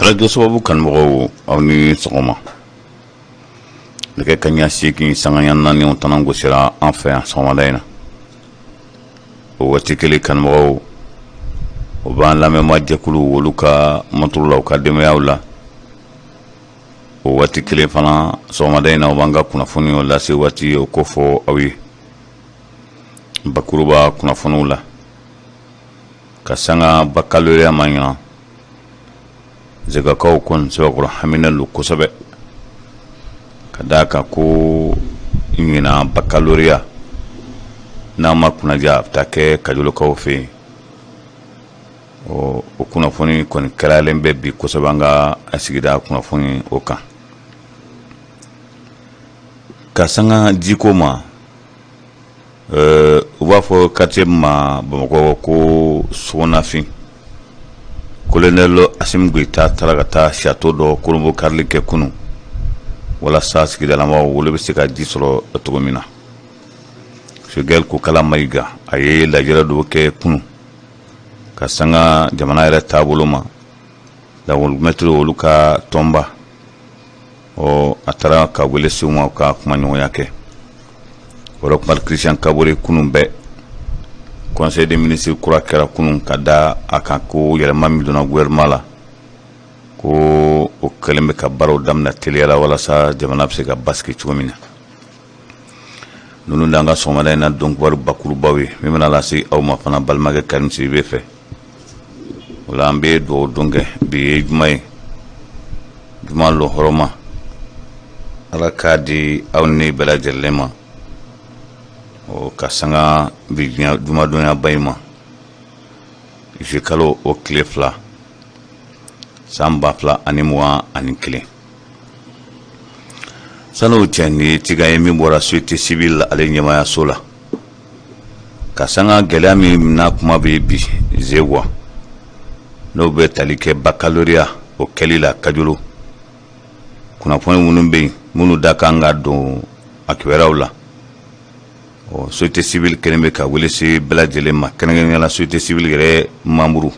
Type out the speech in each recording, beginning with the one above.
Arajo sababu kanumɔgɔw, aw ni sɔgɔma. Nɛgɛ kaɲa 8 sanga 4, o tana gosira an fɛ yan sɔgɔmada in na. O waati kelen, kanumɔgɔw, o b'an lamɛnma jɛkulu olu ka mɔturu la, u ka denbayaw la. O waati kelen fana, sɔgɔmada in na, o b'an ka kunnafoni o lase waati o ko fɔ aw ye bakuruba kunnafoniw la ka sanga bakaloriya ma. Ɲinan, Zegwakaw kɔni sɛbɛkɔrɔ haminen don kosɛbɛ ka d'a kan ko ɲinan bakaloriya n'a ma kunnaja, a bɛ taa kɛ Kajolokaw fɛ yen. O kunnafoni kɔni kɛralen bɛ bi kosɛbɛ an ka sigida kunnafoni o kan. Ka sanga jiko ma, u b'a fɔ quartier ma Bamakɔ ko Sogonafin, Colonel Asimi Goyita taara ka taa château dɔ kolonbo karili kɛ kunun walasa sigidalamaw olu bɛ se ka ji sɔrɔ cogo min na. Choguel Kokala Mayiga, a ye lajɛrɛ dɔ kɛ kunun ka sanga jamana yɛrɛ taabolo ma, lakɔlimɛtiri olu ka tɔnba. Ɔ a taara ka wele se u ma ka kumaɲɔgɔnya kɛ. Roch Marc Christian Kabore, kunun bɛɛ conseil des ministres kura kɛra kunun ka da a kan ko yɛlɛma min donna gouvernement la, ko o kɛlen bɛ ka baaraw daminɛ teliya la walasa jamana bɛ se ka basigi cogo min na. Ninnu d'an ka sɔgɔmada in na don kibaru bakurubaw ye min bɛna lase aw ma fana balimakɛ Karim Sidibe fɛ. O la, an bɛ dugawu don kɛ. Bi ye juma ye, juma lɔhɔrɔma, Ala k'a di aw ni bɛɛ lajɛlen ma. O ka sanga bi jumadonyaba in ma, juillet kalo o tile 2, san 2021. San'o cɛ, nin ye cikan ye min bɔra société civile ale ɲɛmayaso la ka sanga gɛlɛya min na kuma bɛ bi Zegwa, n'o bɛ tali kɛ baccalauréat o kɛli la Kajolo. Kunnafoni minnu bɛ yen, minnu da kan ka don a kibaruyaw la, ɔ société civile kɛlen bɛ ka wele se bɛɛ lajɛlen ma, kɛrɛnkɛrɛnnenya la société civile yɛrɛ membre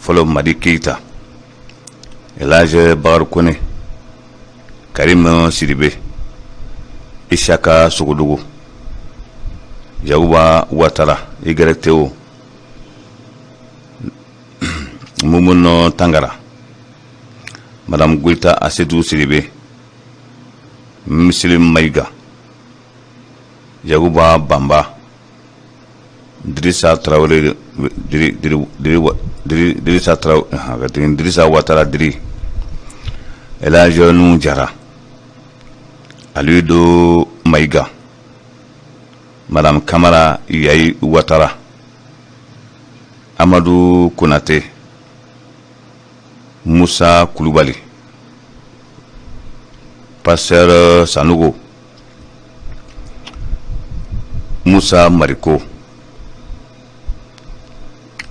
fɔlɔ Madi Keyita, Elage Bakari Kone, Karim Sidibe, Isaka Sogodogo, Yakuba Watara, YTO, Mumunu Tangara, Madame Goyita Asetu Sidibe, Muslim Mayiga, Yakuba Banba, Dirisa Tarawele, Dirisa Tarawele, Dirisa Watara Diri, Elage Nu Jara, Alidu Mayiga, Madame Kamara Yayi Watara, Amadu Konate, Musa Kulubali, Pasteur Sanogo, Musa Mariko,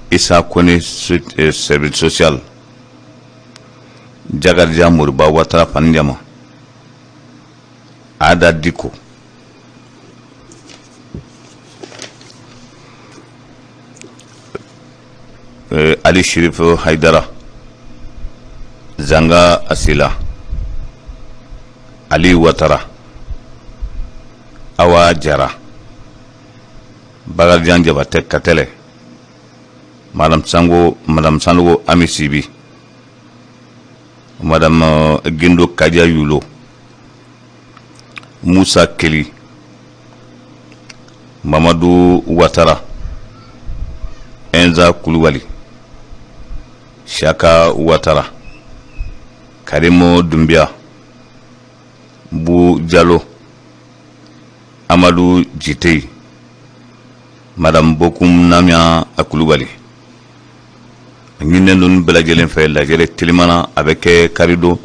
Isa Kone, service social, Jakarija Moriba Watara Fanjama, Ada Diko. Ali Shirif Haidara, Zanga Asila, Ali Watara, Awa Jara, Bakarijan Jabatɛ Katɛlɛ, Madame Sango, Madame Sanogo Ami Sibi, Madame Gindo Kadia Yulo, Musa Keli, Mamadu Watara, Enza Kulubali, Shaka Watara, Karimo Dumbiya, Bu Jalo, Amadu Jitei, Madame Bokum Namia Kulubali. Ɲininen ninnu bɛɛ lajɛlen fɛ, lajɛrɛ telimana a bɛ kɛ karidon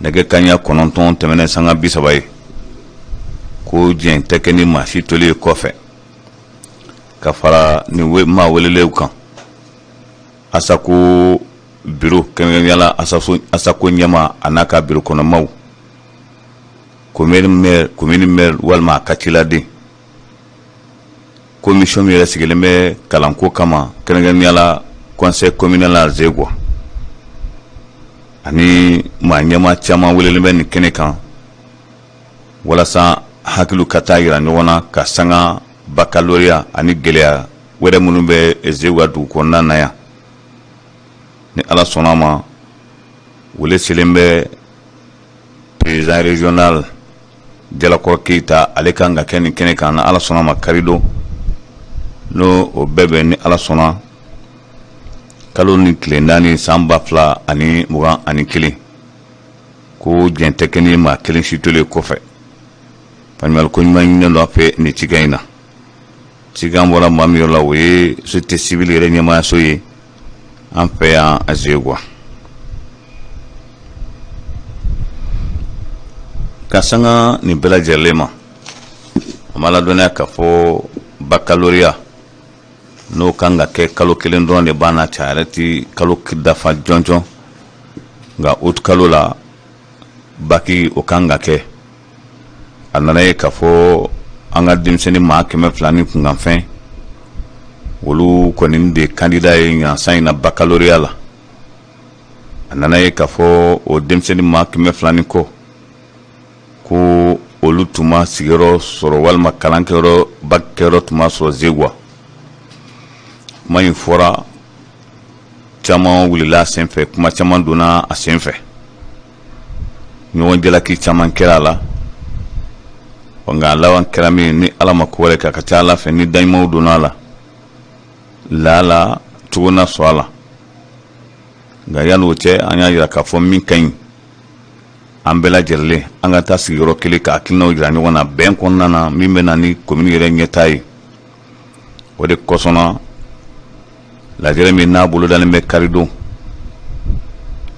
nɛgɛ kaɲa 9 tɛmɛnen sanga 30 ye, ko diɲɛ tɛ kɛ ni maa si toli ye kɔfɛ ka fara nin maa welelew kan: ASACO biro, kɛrɛnkɛrɛnnenya la ASACO ɲɛmaa a n'a ka biro kɔnɔmaw, commune maire walima a ka ciladen, commission min yɛrɛ sigilen bɛ kalanko kama, kɛrɛnkɛrɛnnenya la conseil communal la Zegwa. Ani maa ɲɛmaa caman welelen bɛ nin kɛnɛ kan walasa hakiliw ka taa yira ɲɔgɔn na ka sanga bakaloriya ani gɛlɛya wɛrɛ minnu bɛ Zeguwa dugu kɔnɔna na yan. Ni Ala sɔnna a ma, wele selen bɛ président régional Jalakɔrɔ Keyita, ale kan ka kɛ nin kɛnɛ kan ni Ala sɔnna a ma karidon, n'o o bɛɛ bɛn ni Ala sɔnna kalo ni tile 4 san 2021. Ko diɲɛ tɛ kɛ ni maa kelen si tolen kɔfɛ. Faamuyali ko ɲuman ɲininen don a fɛ nin cikan in na. Cikan bɔra maa min yɔrɔ la, o ye société civile yɛrɛ ɲɛmaayaso ye an fɛ yan Zeguwa. Ka sanga nin bɛɛ lajɛlen ma, an b'a ladɔnniya k'a fɔ bakaloriya n'o kan ka kɛ kalo kelen dɔrɔn de b'a na cɛ, a yɛrɛ tɛ kalo dafa jɔnjɔn, nka août kalo la baki o kan ka kɛ. A nana ye k'a fɔ an ka denmisɛnnin maa 200 ni kunkanfɛn, olu kɔni de kandida ye ɲinan san in na bakaloriya la. A nana ye k'a fɔ o denmisɛnnin maa 200 ni kɔ, ko olu tun ma sigiyɔrɔ sɔrɔ walima kalankɛyɔrɔ, baki kɛyɔrɔ tun ma sɔrɔ Zeguwa. Kuma in fɔra, caman wulila a senfɛ, kuma caman donna a senfɛ, ɲɔgɔn jalaki caman kɛra a la. Nka a laban kɛra min, ni Ala ma ko wɛrɛ kɛ, a ka ca Ala fɛ ni daɲumanw donna a la, laala cogo na sɔrɔ a la. Nka yanni o cɛ, an y'a jira k'a fɔ min ka ɲi, an bɛɛ lajɛlen an ka taa sigiyɔrɔ kelen ka hakilinaw jira ɲɔgɔn na bɛn kɔnɔna na, min bɛ na ni komini yɛrɛ ɲɛtaa ye. O de kosɔn na, lajɛrɛ min n'a bolodalen bɛ karidon,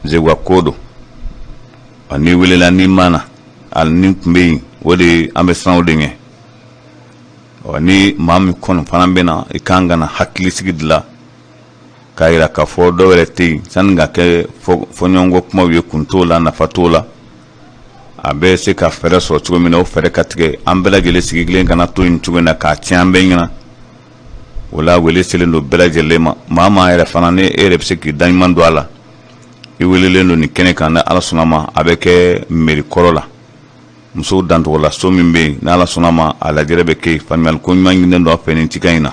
Zeguwa ko don. N'i welela, n'i ma na, hali ni tun bɛ yen, o de an bɛ siran o de ɲɛ. Ɔ ni maa min kɔni fana bɛ na, i kan ka na hakilisigi dilan k'a jira k'a fɔ dɔw yɛrɛ tɛ yen sani ka kɛ fɔɲɔgɔnkɔ kumaw ye, kun t'o la, nafa t'o la. A bɛ se ka fɛɛrɛ sɔrɔ cogo min na, o fɛɛrɛ ka tigɛ, an bɛɛ lajɛlen sigi kelen kana to yen cogo in na k'a tiɲɛ an bɛɛ ɲɛna. O la, wele selen don bɛɛ lajɛlen ma. Maa maa yɛrɛ fana, ni e yɛrɛ bɛ se k'i daɲuman don a la, i welelen don nin kɛnɛ kan. Ni Ala sɔnna ma, a bɛ kɛ mairie kɔrɔ la, musow dancogola so min bɛ yen. Ni Ala sɔnna ma, a lajɛrɛ bɛ kɛ yen. Faamuyali ko ɲuman ɲininen don a fɛ nin cikan in na.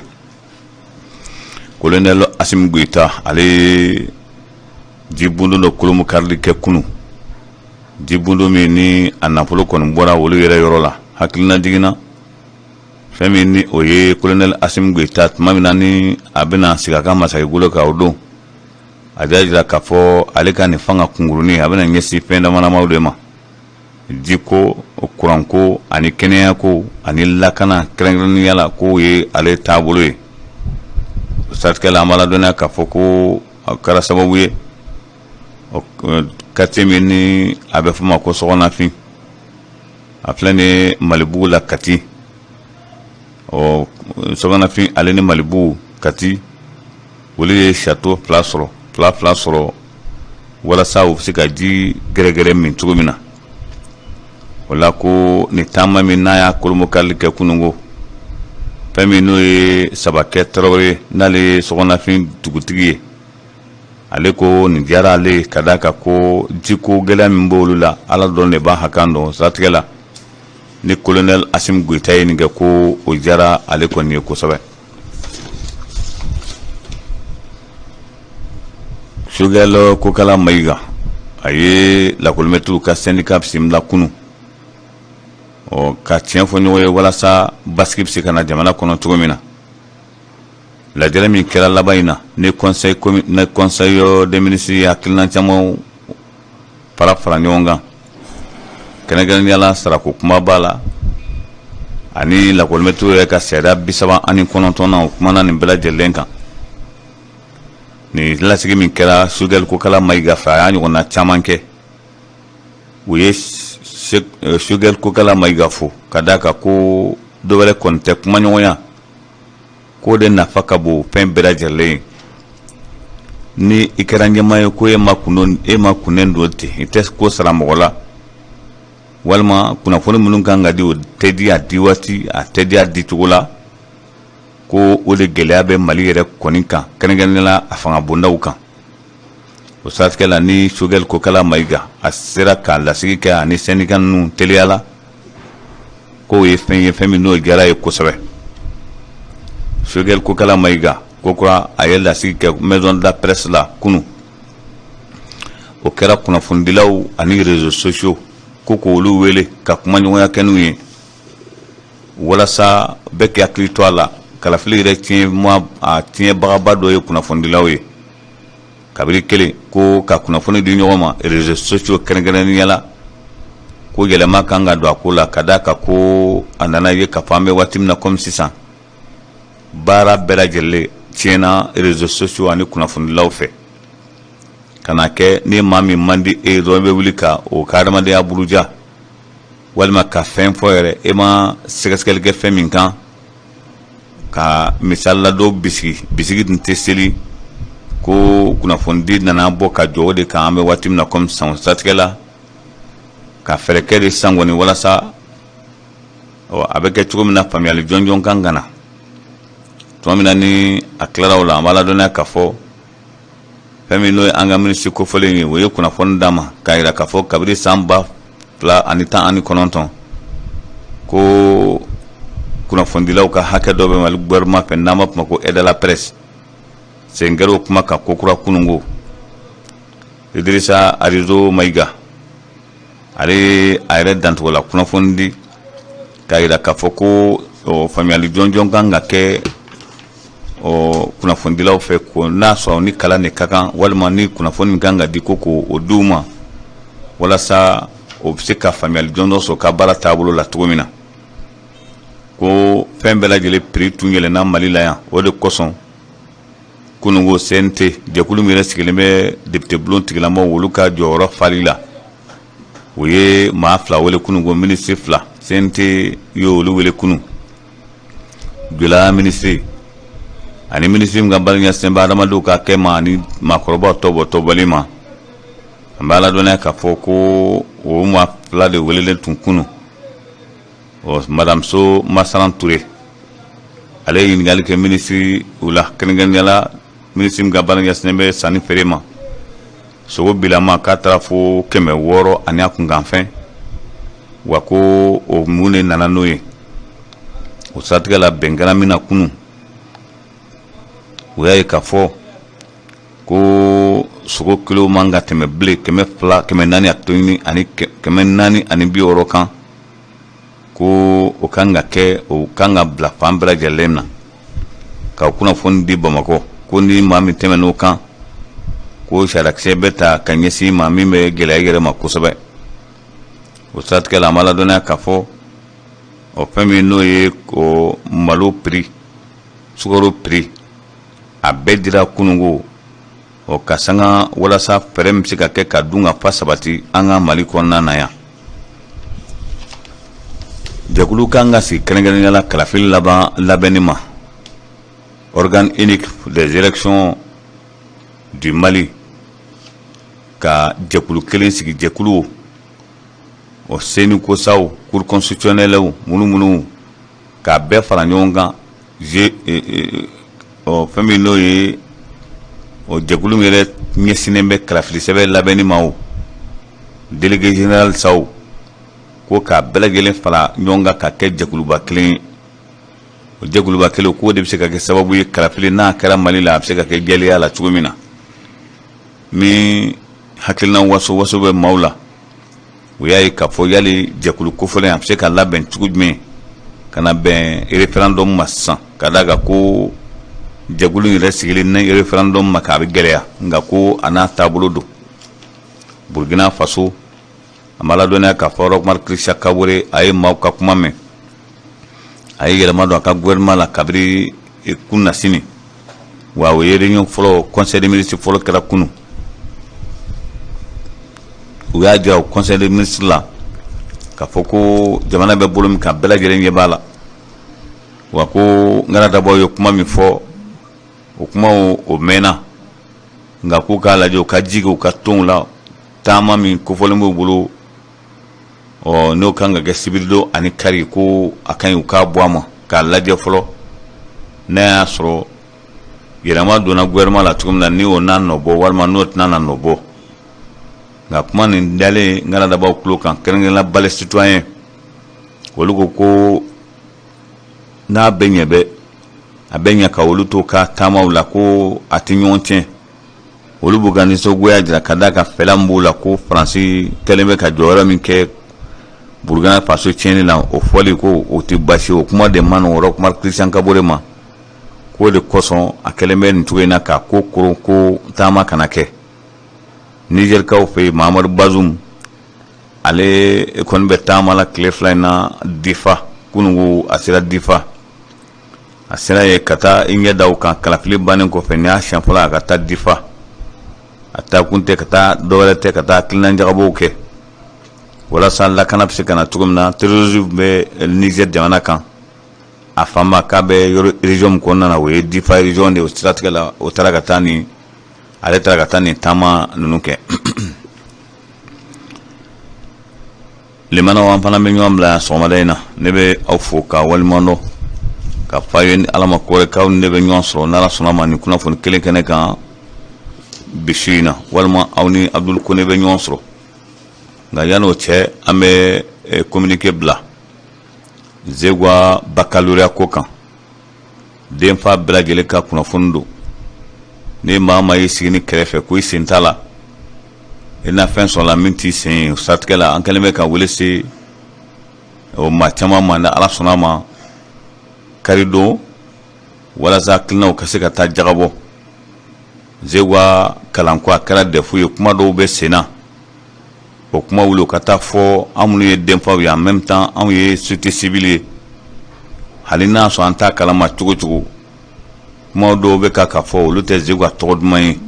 Colonel Asimi Goyita, ale ye jibondon dɔ kolomu karili kɛ kunun, jibondon min ni a nafolo kɔni bɔra olu yɛrɛ yɔrɔ la. Hakilina jiginna fɛn min ni o ye colonel Asimi Goyita, tuma min na ni a bɛna sigi a ka masakɛgolo kan o don, a y'a jira k'a fɔ ale ka nin fanga kunkurunin, a bɛna ɲɛsin fɛn damadamaw de ma: jiko, kuranko ani kɛnɛyako ani lakana kɛrɛnkɛrɛnnenya la, k'o ye ale taabolo ye. O siratigɛ la, an b'a ladɔnniya k'a fɔ ko a kɛra sababu ye, quartier min ni a bɛ fɔ ma ko Sɔgɔnafin, a filɛ nin ye Malibugu la Kati. Ɔ Sɔgɔnafin ale ni Malibugu Kati, olu ye château fila sɔrɔ, fila fila sɔrɔ, walasa u bɛ se ka ji gɛrɛgɛrɛ min cogo min na. O la, ko nin taama min n'a y'a kolomɔkarili kɛ kununko, fɛn min n'o ye Sabakɛ Tarawele, n'ale ye Sɔgɔnafin dugutigi ye, ale ko nin diyara ale ka d'a kan ko jiko gɛlɛya min b'olu la, Ala dɔrɔn de b'a hakan dɔn. Siratigɛ la, ni colonel Asimi Goyita ye nin kɛ, ko o diyara ale kɔni ye kosɛbɛ. Sogɛl Kokala Mayiga, a ye lakɔlimɛtiriw ka syndicat bisimila kunun, ɔ ka tiɲɛ fɔ ɲɔgɔn ye walasa basigi bɛ se ka na jamana kɔnɔ cogo min na. Lajɛrɛ min kɛra laban in na, ni conseil des ministres ye hakilina caman fara fara ɲɔgɔn kan, kɛrɛnkɛrɛnnenya la sarako kuma b'a la ani lakɔlimɛtiriw yɛrɛ ka sariya 39nan, o kumana nin bɛɛ lajɛlen kan. Nin lasigi min kɛra Sogɛl Kokala Mayiga fɛ, a y'a ɲɔgɔnna caman kɛ. U ye Sogɛl Kokala Mayiga fo ka d'a kan ko dɔ wɛrɛ kɔni tɛ, kumaɲɔgɔnya k'o de nafa ka bon fɛn bɛɛ lajɛlen ye. Ni i kɛra ɲɛmaa ye, ko e ma kun e ma kunnen don ten, i tɛ ko sara mɔgɔ la, walima kunnafoni minnu kan ka di, o tɛ di a di waati, a tɛ di a di cogo la, ko o de gɛlɛya bɛ Mali yɛrɛ kɔni kan, kɛrɛnkɛrɛnnenya la a fanga bondaw kan. O siratigɛ la, ni Choguel Kokalla Maïga a sera ka lasigi kɛ ani syndicat ninnu teliya la, k'o ye fɛn ye, fɛn min n'o diyara ye kosɛbɛ. Choguel Kokalla Maïga kokura, a ye lasigi kɛ Maison de la Presse la kunun. O kɛra kunnafonidilaw ani réseaux sociaux, ko k'olu wele ka kumaɲɔgɔnya kɛ n'u ye, walasa bɛɛ k'i hakili to a la. Kalafili yɛrɛ tiɲɛ, a tiɲɛbagaba dɔ ye kunnafonidilaw ye. Kabiri kelen ko ka kunnafoni di ɲɔgɔn ma réseaux sociaux kɛrɛnkɛrɛnnenya la, ko yɛlɛma kan ka don a ko la, ka d'a kan ko a nana ye k'a fɔ an bɛ waati min na komi sisan, baara bɛɛ lajɛlen tiɲɛna réseaux sociaux ani kunnafonidilaw fɛ. Ka na kɛ ni maa min man di e ye dɔrɔn, i bɛ wuli ka o ka adamadenya buruja, walima ka fɛn fɔ yɛrɛ, e ma sɛgɛsɛgɛli kɛ fɛn min kan. Ka misali la, dɔw bisigi bisigi tun tɛ seli, ko kunnafonidi nana bɔ ka jɔ o de kan. An bɛ waati min na komi sisan, o siratigɛ la, ka fɛɛrɛ kɛ de sisan kɔni, walasa a bɛ kɛ cogo min na, faamuyali jɔnjɔn kan ka na. Tuma min na ni a tilara o la, an b'a ladɔnniya k'a fɔ fɛn min n'o ye an ka minisiri kofɔlen ye, o ye kunnafoni d'a ma k'a jira k'a fɔ kabini san 2019, ko kunnafonidilaw ka hakɛ dɔ bɛ Mali gouvernement fɛ, n'an b'a fɔ ma ko aide à la presse. Sen kɛra o kuma kan kokura kununko. Idrissa Arizo Maïga, ale a yɛrɛ dancogo la kunnafoni di k'a jira k'a fɔ ko faamuyali jɔnjɔn kan ka kɛ kunnafonidilaw fɛ, ko n'a sɔrɔ ni kalan de ka kan, walima ni kunnafoni min kan ka di, ko k'o di u ma, walasa o bɛ se ka faamuyali jɔnjɔn sɔrɔ ka baara taabolo la cogo min na. Ko fɛn bɛɛ lajɛlen prix tun yɛlɛnna Mali la yan, o de kosɔn kununko CNT, jɛkulu min yɛrɛ sigilen bɛ député bulon tigilamɔgɔw olu ka jɔyɔrɔ fali la, o ye maa fila wele kununko, minisiri fila. CNT ye olu wele kunun, jula minisiri ani minisiri min ka baara ɲɛsinnen bɛ adamadenw ka hakɛ ma ani maakɔrɔbaw tɔbɔtɔbɔli ma. An b'a ladɔnniya k'a fɔ ko o maa fila de welelen tun kunun. Ɔ Madame So Masaran Ture, ale ye ɲininkali kɛ minisiri u la, kɛrɛnkɛrɛnnenya la minisiri min ka baara ɲɛsinnen bɛ sanni feere ma. Sogo bilama k'a taara fo 600 ani a kunkanfɛn wa, ko o mun de nana n'o ye? O siratigɛ la, bɛn kɛra min na kunun, o y'a ye k'a fɔ ko sogo kilo man ka tɛmɛ bilen 200, 400 a to ɲini ani 460 kan, ko o kan ka kɛ, o kan ka bila fan bɛɛ lajɛlen na, ka kunnafoni di Bamakɔ, ko ni maa min tɛmɛn'o kan, ko sariyakisɛ bɛ ta ka ɲɛsin maa min bɛ gɛlɛya yɛrɛ ma kosɛbɛ. O siratigɛ la, an b'a ladɔnniya k'a fɔ o fɛn min n'o ye o malo prix, sukaro prix, a bɛɛ dira kununko o ka sanga, walasa fɛɛrɛ min bɛ se ka kɛ ka dun ka fa sabati an ka Mali kɔnɔna na yan. Jɛkulu kan ka sigi kɛrɛnkɛrɛnnenya la kalafili laban labɛnni ma, organe unique des élections du Mali, ka jɛkulu kelen sigi, jɛkulu o CENI ko saw, cour constitutionnelle, minnu minnu k'a bɛɛ fara ɲɔgɔn kan. Ɔ fɛn min n'o ye o jɛkulu min yɛrɛ ɲɛsinnen bɛ kalafili sɛbɛn labɛnni ma, o délégué général saw, ko k'a bɛɛ lajɛlen fara ɲɔgɔn kan ka kɛ jɛkuluba kelen ye. O jɛkuluba kelen, k'o de bɛ se ka kɛ sababu ye, kalafili n'a kɛra Mali la, a bɛ se ka kɛ jɛlenya la cogo min na. Min hakilina waso waso bɛ maaw la, o y'a ye k'a fɔ yali jɛkulu kofɔlen a bɛ se ka labɛn cogo jumɛn ka na bɛn référendum ma sisan, ka d'a kan ko jɛkulu yɛrɛ sigilen ni référendum ma k'a bɛ gɛlɛya, nka ko a n'a taabolo don. Burkina Faso, a ma ladɔnniya k'a fɔ Roch Marc Christian Kaboré, a ye maaw ka kuma mɛn, a ye yɛlɛma don a ka gouvernement la kabiri kunasini. Wa o ye réunion fɔlɔ, conseil des ministres fɔlɔ kɛra kunun. U y'a jira o conseil des ministres la k'a fɔ ko jamana bɛ bolo min kan, bɛɛ lajɛlen ɲɛ b'a la, wa ko ŋaradabɔ ye kuma min fɔ, o kumaw o mɛnna, nka k'u k'a lajɛ, u ka ji kɛ u ka tɔnw la. Taama min kofɔlen b'u bolo, ɔ n'o kan ka kɛ sibiridon ani kari, ko a ka ɲi u k'a bɔ a ma k'a lajɛ fɔlɔ, n'a y'a sɔrɔ Yɛlɛma donna gouvernement la cogo min na, ni o n'a nɔ bɔ walima n'o tɛna na nɔ bɔ. Nka kuma nin dalen ŋanadabaw tulo kan, kɛrɛnkɛrɛnnenya Balai citoyen, olu ko ko n'a bɛ ɲɛ bɛ a bɛ ɲɛ ka olu to ka taamaw la, ko a tɛ ɲɔgɔn tiɲɛ. Olu b'u ka nisɔngoya jira ka d'a kan fɛla min b'u la ko Faransi kɛlen bɛ ka jɔyɔrɔ min kɛ Burukina Faso tiɲɛni la, o fɔli ko o tɛ baasi. O kuma de ma nɔgɔn Roch Marc Christian Kabore ma, k'o de kosɔn a kɛlen bɛ nin cogo in na k'a ko koron ko taama kana kɛ. Nizɛrikaw fɛ yen, Mahamadu Bazum, ale kɔni bɛ taama la tile 2 in na Difa. Kununko a sera Difa, a sera yen ka taa i ɲɛ da o kan. Kalafili bannen kɔfɛ, nin y'a siɲɛ fɔlɔ a ka taa Difa. A taa kun tɛ ka taa dɔwɛrɛ tɛ, ka taa hakilina jagabɔw kɛ walasa lakana bɛ se ka na cogo min na. Terrorisme bɛ Niger jamana kan, a fanba k'a bɛ yɔrɔ région min kɔnɔna na, o ye Difa région de ye. O siratigɛ la, o taara ka taa nin, ale taara ka taa nin taama ninnu kɛ. Limanaw, an fana bɛ ɲɔgɔn bila sɔgɔmada in na. Ne bɛ aw fo ka waleɲuman dɔn ka fɔ aw ye, ni Ala ma ko wɛrɛ k'aw ni ne bɛ ɲɔgɔn sɔrɔ, n'Ala sɔnna ma, nin kunnafoni kelen kɛnɛ kan bi su in na, walima aw ni Abudulu Kone bɛ ɲɔgɔn sɔrɔ. Nka yan'o cɛ, an bɛ communiqué bila Zegwa baccalauréat ko kan. Denfa bɛɛ lajɛlen ka kunnafoni don. Ni maa ma y'i sigi ni kɛrɛfɛ ko i sen t'a la, i na fɛn sɔrɔ la min t'i sen ye. O siratigɛ la, an kɛlen bɛ ka wele se o maa caman ma, ni Ala sɔnna ma, karidon, walasa hakilinaw ka se ka taa jagabɔ. Zegwa kalanko a kɛra DEF ye, kuma dɔw bɛ sen na, o kuma wuli ka taa fɔ an minnu ye denfaw ye, en même temps anw ye société civile ye. Hali n'a sɔrɔ an t'a kalama cogo cogo, kuma dɔw bɛ ka fɔ, olu tɛ Zegwa tɔgɔ duman ye.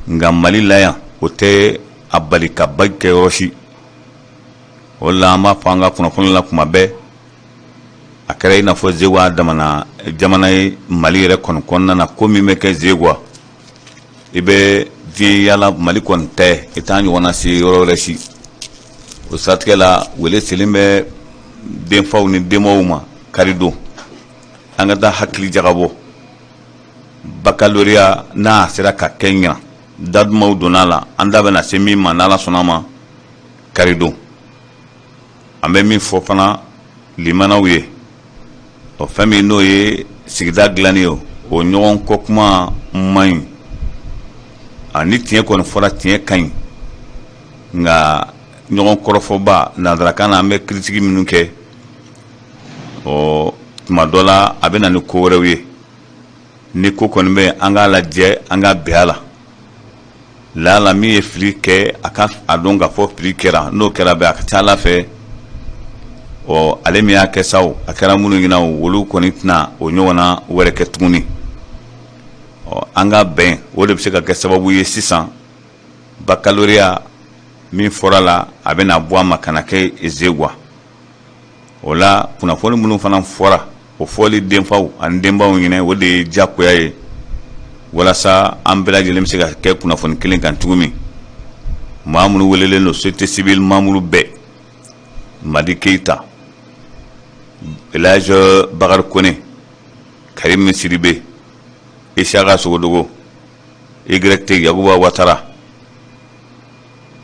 Nka Mali la yan, o tɛ a bali ka bac kɛ yɔrɔ si. O la, an b'a fɔ an ka kunnafoni la kuma bɛɛ, a kɛra i n'a fɔ Zegwa damana jamana ye Mali yɛrɛ kɔni kɔnɔna na. Ko min bɛ kɛ Zegwa, i bɛ diɲɛ yala, Mali kɔni tɛ, i t'a ɲɔgɔnna se yɔrɔ wɛrɛ si. O siratigɛ la, wele selen bɛ denfaw ni denbaw ma karidon, an ka taa hakili jagabɔ. Baccalauréat n'a sera ka kɛ ɲa, da dumanw donna a la, an da bɛna se min ma, n'Ala sɔnna ma, karidon. An bɛ min fɔ fana limanaw ye, o fɛn min n'o ye sigida dilanni ye, o ɲɔgɔn kɔ kuma man ɲi. Ani tiɲɛ kɔni fɔra, tiɲɛ ka ɲi, nka ɲɔgɔn kɔrɔfɔba, nanzarakan na, an bɛ critique minnu kɛ, ɔ tuma dɔ la a bɛ na ni ko wɛrɛw ye. Ni ko kɔni bɛ, an k'a lajɛ, an ka bɛn a la. Lala min ye fili kɛ, a ka a dɔn k'a fɔ fili kɛra. N'o kɛra bɛ, a ka ca Ala fɛ, ɔ ale min y'a kɛ sa, a kɛra minnu ɲɛna, olu kɔni tɛna o ɲɔgɔnna wɛrɛ kɛ tuguni. Ɔ an ka bɛn, o de bɛ se ka kɛ sababu ye sisan baccalauréat min fɔra la, a bɛna bɔ a ma ka na kɛ Zegwa. O la, kunnafoni minnu fana fɔra, o fɔli denfaw ani denbaw ɲɛna, o de ye diyagoya ye walasa an bɛɛ lajɛlen bɛ se ka kɛ kunnafoni kelen kan cogo min. Maa minnu welelen don, société civile membre bɛɛ, Madi Keyita, Elhaji Bakari Kone, Karim Sidibe, Isaka Sogodogo, YT Yakuba Watara,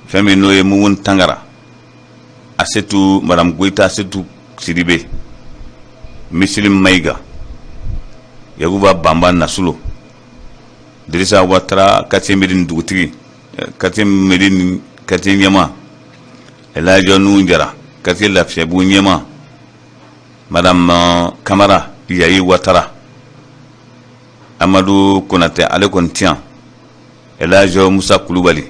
fɛn min n'o ye Mumuni Tangara, Asetu, Madame Goyita Asetu Sidibe, Misilim Mayiga, Yakuba Banba Nasulo, Dirisa Watara, quartier Medine dugutigi, quartier Medine quartier ɲɛmaa, Elhaji Nuhu Jara, quartier Lafiyabugu ɲɛmaa, Madame Kamara Yayi Watara, Amadu Konatɛ, ale kɔni tɛ yan, Elhaji Musa Kulubali,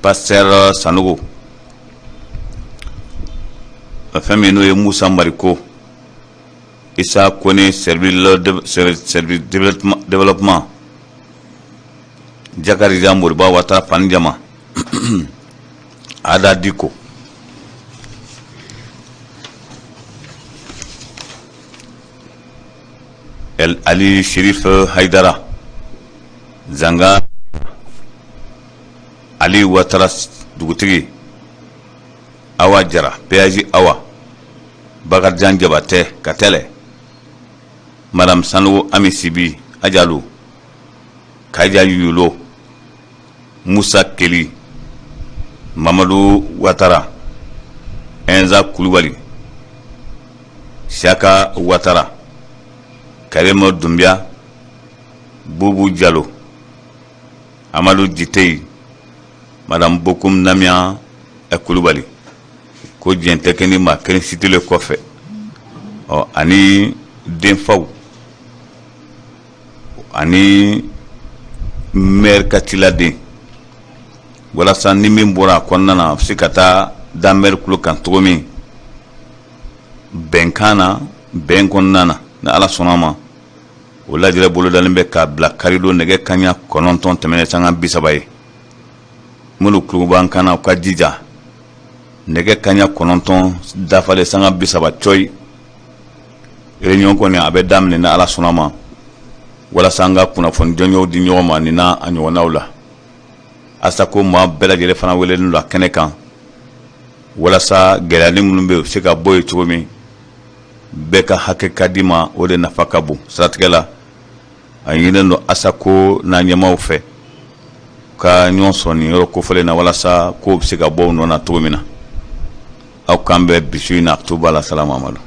Pasteur Sanogo, fɛn min n'o ye Musa Mariko, Isa Kone, service développement, Jakarija Moriba Watara, Fani Jama, Ada Diko, El Ali Sherif Haidara, Zanga Ali Watara dugutigi, Awa Jara, PAJ Awa, Bakarijan Jabatɛ Katɛlɛ, Madame Sanogo Ami Sibi, Ajalo, Kaja Yulo, Musa Keli, Mamadu Watara, Ɛnza Kulubali, Siyaka Watara, Karima Dunbiya, Bubu Jalo, Amadu Jiteyi, Madame Bokum Namiya Kulubali. Ko diɲɛ tɛ kɛ ni maa kelen situlen kɔfɛ. Ɔ, ani denfaw ani maire ka ciladen, walasa ni min bɔra a kɔnɔna na, a bɛ se ka taa da maire tulo kan cogo min bɛnkan na, bɛn kɔnɔna na. Ni Ala sɔnna a ma, o lajɛrɛ bolodalen bɛ k'a bila karidon nɛgɛ kaɲa 9 tɛmɛnen sanga 30 ye. Minnu tulo b'an kan na, u ka jija nɛgɛ kaɲa 9 dafalen sanga 30 cɔyi, réunion kɔni a bɛ daminɛ ni Ala sɔnna ma, walasa an ka kunnafoni jɔnjɔnw di ɲɔgɔn ma nin n'a a ɲɔgɔnnaw la. Asako maa bɛɛ lajɛlen fana welelen don a kɛnɛ kan, walasa gɛlɛyani minnu bɛ yen, u bɛ se ka bɔ yen cogo min, bɛɛ ka hakɛ ka di ma. O de nafa ka bon siratigɛ la. A ɲininen don Asako n'a ɲɛmaaw fɛ ka ɲɔgɔn sɔrɔ nin yɔrɔ kofɔlen na, walasa kow bɛ se ka bɔ u nɔ na cogo min na. Aw k'an bɛn bi su in na. Tuba la, salamu amadu.